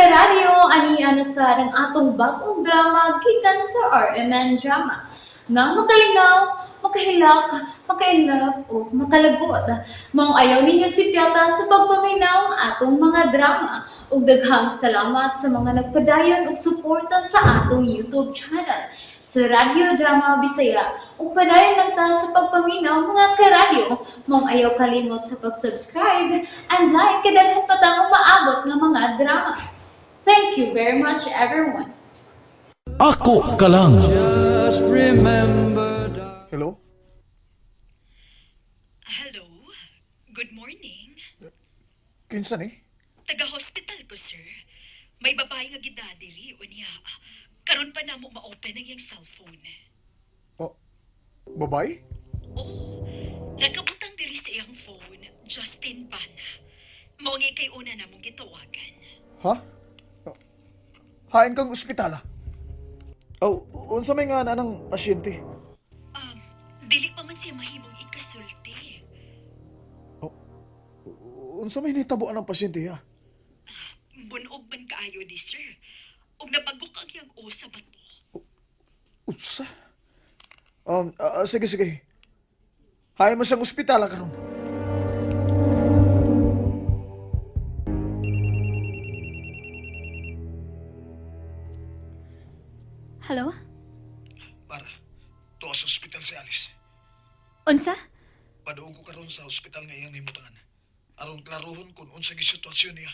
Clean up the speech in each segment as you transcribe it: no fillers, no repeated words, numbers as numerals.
Karadyo, ani na sa ang atong bagong drama gikan sa RMN Drama. Nga makalingaw, makahilak, maka-inlove o makalagot. Maong ayaw ninyo sipyata sa pagpaminaw ang atong mga drama. Ug daghang salamat sa mga nagpadayon og suporta sa atong YouTube channel sa Radyo Drama Bisaya. Ug padayon lang ta sa pagpaminaw, mga karadyo. Maong ayaw kalimot sa pag-subscribe and like kay daghan pa tang umaabot nga mga drama. Thank you very much, everyone. Ako ka lang. Just remember, Hello? Hello? Good morning. Kinsa ni? Taga-hospital ko, sir. May babae nga gidadiri, unya. Karon pa namo ma-open ang iyang cellphone. Oh, babae? Oh, nakabutang diri sa iyang phone, Justin Bana. Mao nga kay una namong gitawagan. Ha? Oh, hain kang ospital ah. Oh, unsa may nga na ng pasyente? Dili pa man siya mahimong ikasulti. Unsa may nahitabo ang pasyente ha? Bunog man kaayo ni sir. Ug nabagok ang iyang o sa bato. Unsa? Sige, sige. Hain mo siyang ospital ah, karon. Hello? Para, tuwa sa ospital si Alice. Unsa? Paduong ko karon sa ospital nga iyang nahimutangan. Aron klarohon kung unsa gi sitwasyon niya.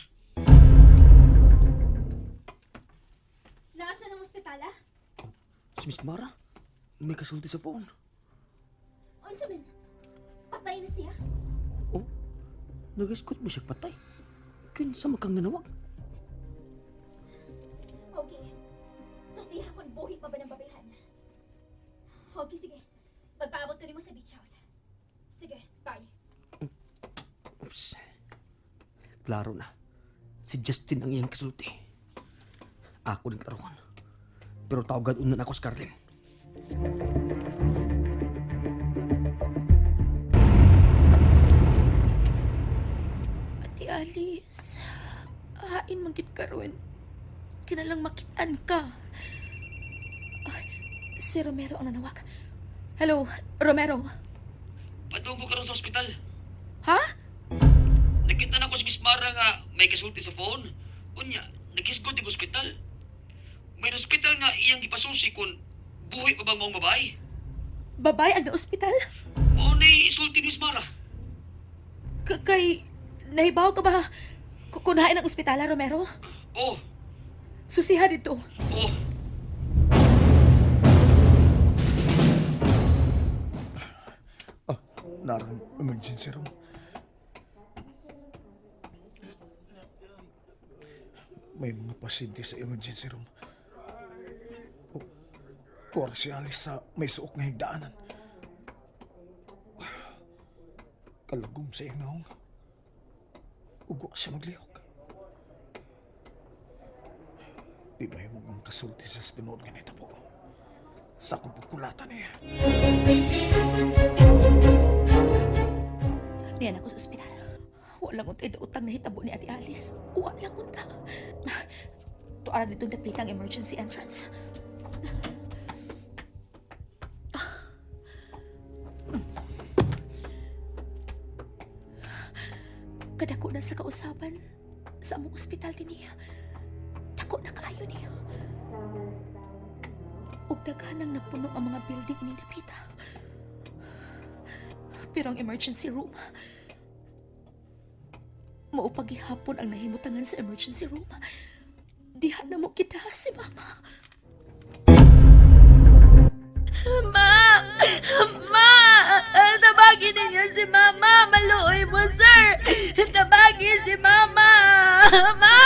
Naa siya ng ospitala? Si Miss Mara, may kasulti sa phone. Unsa man? Patay na siya? Oh, nagiskot mo siya patay. Kinsa man kang nanawag? Okay. So siya kung buhi pa ba ng babayhan? Okay, sige. Magpaabot ko nimo sa beach house. Sige, bye. Oops. Klaro na. Si Justin ang iyang kasulti. Ako din klarohan. Pero tawagan unan ako si Carlin. Ate Alice, hain man gid karon. Kinalang makitaan ka. Ay, si Romero ang nanawag. Hello, Romero. Padung ko karon sa ospital. Ha? Nakita na ko si Miss Mara nga may kasulti sa phone. Unya, nagisgot yung ospital. May ospital nga iyang gipasusi kung buhi pa ba maong babae. Babay ang na-ospital? Mao na'y isulti ni Miss Mara. Kay, nahibaw ka ba? Kunain ang ospitala, Romero? Oh, Susiha dito. oh. Ah, narang emergency room. May mga pasyente sa emergency room. Oh, kuwar si Alice sa may suok nga higdaanan. Kalagom sa iyang naong. Ugwa siya maglihok. Di ba yung mga kasulti sa tinuod nga nitabo? Sa akong pagkulatan niya. Niyan ako sa ospital. Walang untay utang na hitabo ni Ate Alice. Walang unta. Tuaran nitong dapitang emergency entrance. Kadako na sa kausaban sa among ospital din niya. Dako na kaayo niya. Ug daghanang napuno ang mga building ining dapita. Pero ang emergency room, mao paghihapon ang nahimutangan sa emergency room. Diha na mo kita si Mama. Ma! Ma! Tabagin ninyo si Mama! Maluoy mo, sir! Tabagin si Mama! Ma!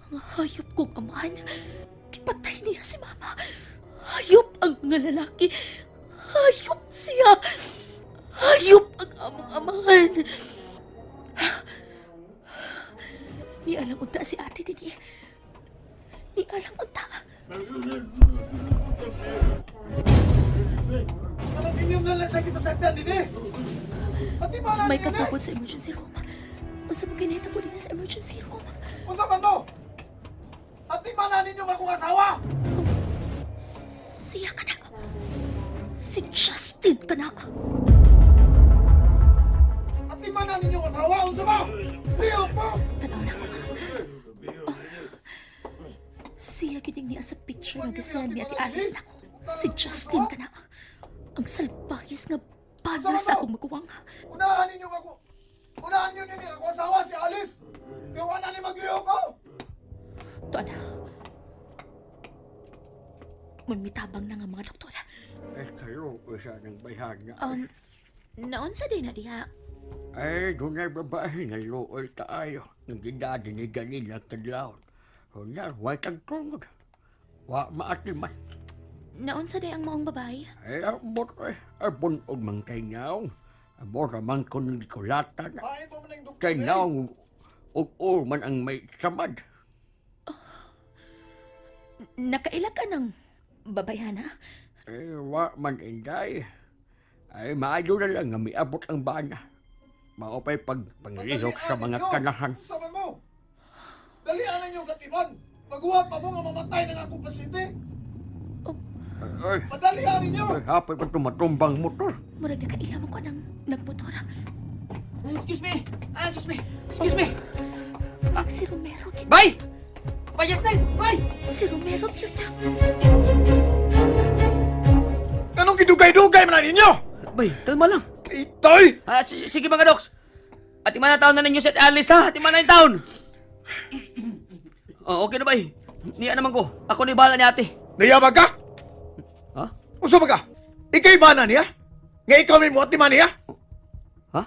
Ang hayop kong amahan. Kipatay niya si Mama. Hayop ang mga lalaki. Hayop siya. Hayop ang among amahan. Ni alam unta si ate dinhi. Ni alam unta. Anong inyong nalang sa kipasagdan, dini? Atimanan May ninyo ni! kagubot sa emergency room. Unsa man kinahitabo dinhi sa emergency room? Unsa man to? Atimanan ninyo nga akong asawa! Siya ka na. Si Justin ka na. Atimanan ninyo ang asawa! Unsa ba? Liyok mo! Tanaw na ko. Oh. Siya gining niya sa picture nga gisend ni Ate Alice nako. Si Justin ka na. Ang salbahis nga bana sa akong maguwang. Unahan ninyo ako! Unahan ninyo ninyo akong asawa si Alice! Kaya wala ni magliyok ko! Tuan na. May mitabang na nga mga doktor. Eh, kayo, isa ng bayhan nga. Naon sa din na diha? Ay, dunay babae nga luoy kaayo. Nang gidadi ni ganila kadlawon. Hunya, way tagtungod. Wa maatiman. Naon sa day ang maong babae? Ay, ambot eh. Ay, bunog man kay naong. Abo ramang kun kulatan. Pain pa man ang doktor Kay eh. naong ug man ang may samad. Nakaila ka ng babayhana? Eh, wa man inday. Ay, maayo na lang nga miabot ang bana. Mao pa'y pagpanglihok sa mga Dalian ninyo! kanahan. Unsa man mo? Dalian ninyo katiman! Maguhat pa mo nga mamatay ng akong pasyente! Ay, Madalian ninyo! ay, hapay pa tumatumbang motor. Murag nakaila mo ko ng nagmotor. Excuse me. Ah, excuse me. Excuse me. Murag si Romero gyud. Bye! Bye, Justin! Bye! Si Romero gyud. Anong gidugay-dugay man na ninyo? Bay, kalma lang. Itoy! Ah, sige mga docs. Ati man na taon na ninyo si Ate Alice ha. Ati man na yung taon. Oh, okay na bay. Niya naman ko. Ako ni bahala ni ate. Nayabag ka? Ha? Unsa ba ka? Ikay ba na niya? Nga ikaw may muat ni man niya? Ha?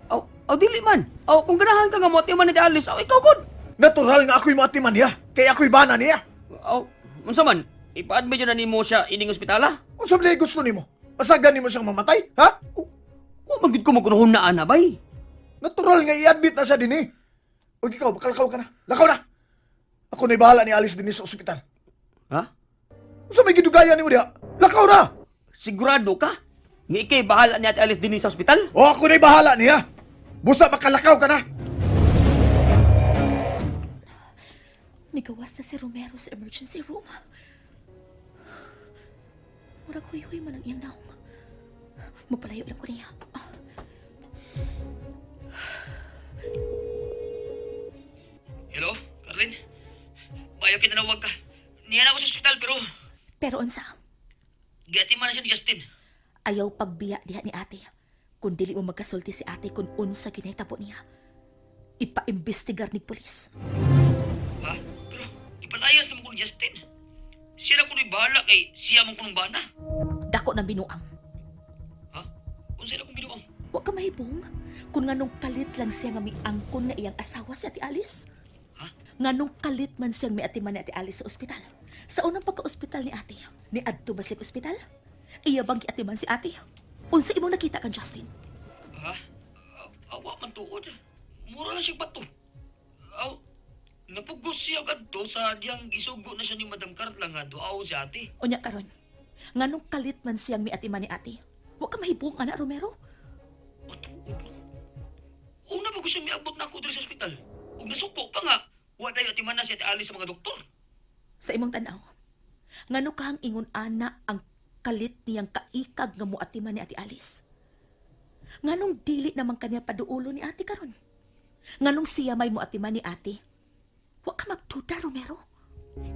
Aw, aw dili man. Aw, kung ganahan ka nga mo ati man ni Ate Alice, aw ikaw gud. Natural nga ako'y muat ni man niya. Kaya ako'y bana niya. Aw, unsa man? Ipa-admit yun na nimo siya ining ospitala? Unsa ba gusto nimo? Masagan nimo siyang mamatay, ha? Wa man gid ko magkunuhon na ana bay. Natural nga i-admit na siya din eh. Huwag ikaw, makalakaw ka na. Lakaw na! Ako na'y bahala ni Alice din sa ospital. Ha? Unsa may gidugayan nimo diha? Lakaw na! Sigurado ka? Nga ikay bahala ni Ate Alice dinhi sa ospital? O ako na'y bahala niya. Busa makalakaw ka na. Migawas na si Romero sa emergency room. Murag huy-huy man ang iyang naong. Mapalayo lang ko niya. Hello, Carlin? Bayo kinanawag ka. Niya na ako sa ospital pero Pero unsa, giati man na siya ni Justin. ayaw pagbiya diha ni ate. Kung dili mo magkasulti si ate kung unsa ginahitabo niya. Ipaimbestigar ni pulis. Ha? Pero ipalayas naman ko ni Justin. Siya na kuno'y bahala kay siya man kunong bana. Dako ng binuang. Ha? Unsa na kong binuang? Wa ka mahibong kung nganong kalit lang siya nga miangkon nga iyang asawa si Ate Alice. Ha? Nganong kalit man siyang miatiman ni Ate Alice sa ospital. Sa unang pagka-ospital ni Ate, ni adto ba siya sa ospital? Iya bang giatiman si Ate? Unsa imong nakita kan Justin? Ha? Awa man tuod. Mura lang siyang bato. Aw, napugos siya kadto sa diyang gisugo na siya ni Madam Carla nga duaw si ate. Unya karon, nganong kalit man siyang miatiman ni Ate? Wa ka mahibong ana Romero? Matuod no? Una ba ko siya miabot na ako diri sa ospital? Ug nasuko pa nga. Wa dayo atiman na si Ate Alice sa mga doktor. Sa imong tan-aw. Ngano kahang ingon ana ang kalit niyang kaikag nga muatiman ni Ate Alice? Nganong dili naman kaniya paduulo ni Ate karon? Nganong siya may muatiman ni Ate? Wa ka magduda, Romero.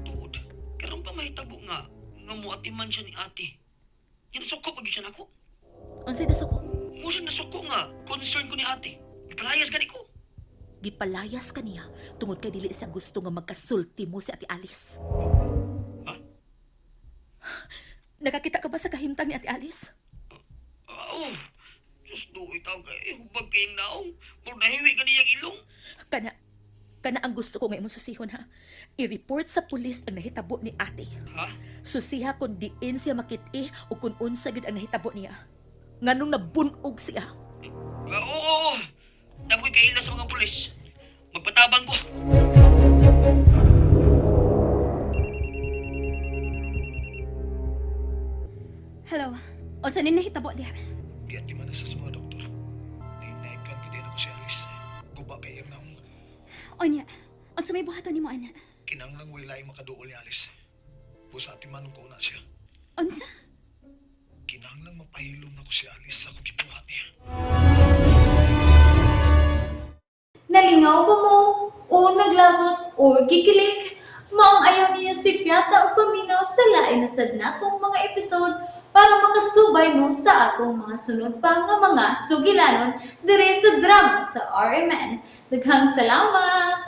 Tuod. Karon pa mahitabo nga nga muatiman siya ni ate. Yan nasuko pag siya nako. Unsay nasuko? Mo siya nasuko nga concern ko ni ate. Ipalayas gani ko. Gipalayas ka niya tungod kay dili siya gusto nga magkasulti mo si Ate Alice. Ha? Nakakita ka ba sa kahimtang ni Ate Alice? Oh, Diyos duoy tao kay hubag kayong naong. Murag nahiwi ganiyang ilong. Kana kana ang gusto ko nga imong susihon ha. I-report sa pulis ang nahitabo ni Ate. Ha? Susiha kung diin siya makit-i o kung unsa gyud ang nahitabo niya. Nganong nabunog siya. Ah, oo, oo, oo. Damo ko'y kaila sa mga pulis. Magpatabang ko. Hello. Unsa ni nahitabo diha? Giatiman na siya sa mga doktor. Onya, unsa may buhaton nimo ana? Kinahanglang way laing makaduol ni Alice. Busati man ko na siya. Unsa? Kinahanglang mapahilom nako si Alice sa akong gibuhat niya. Nalingaw ba mo? O naglagot o gikilig? Maong ayaw niyo si Piata o paminaw sa lain na sad natong mga episode para makasubay mo sa atong mga sunod pa nga mga sugilanon dire sa drama sa RMN. Daghang salamat!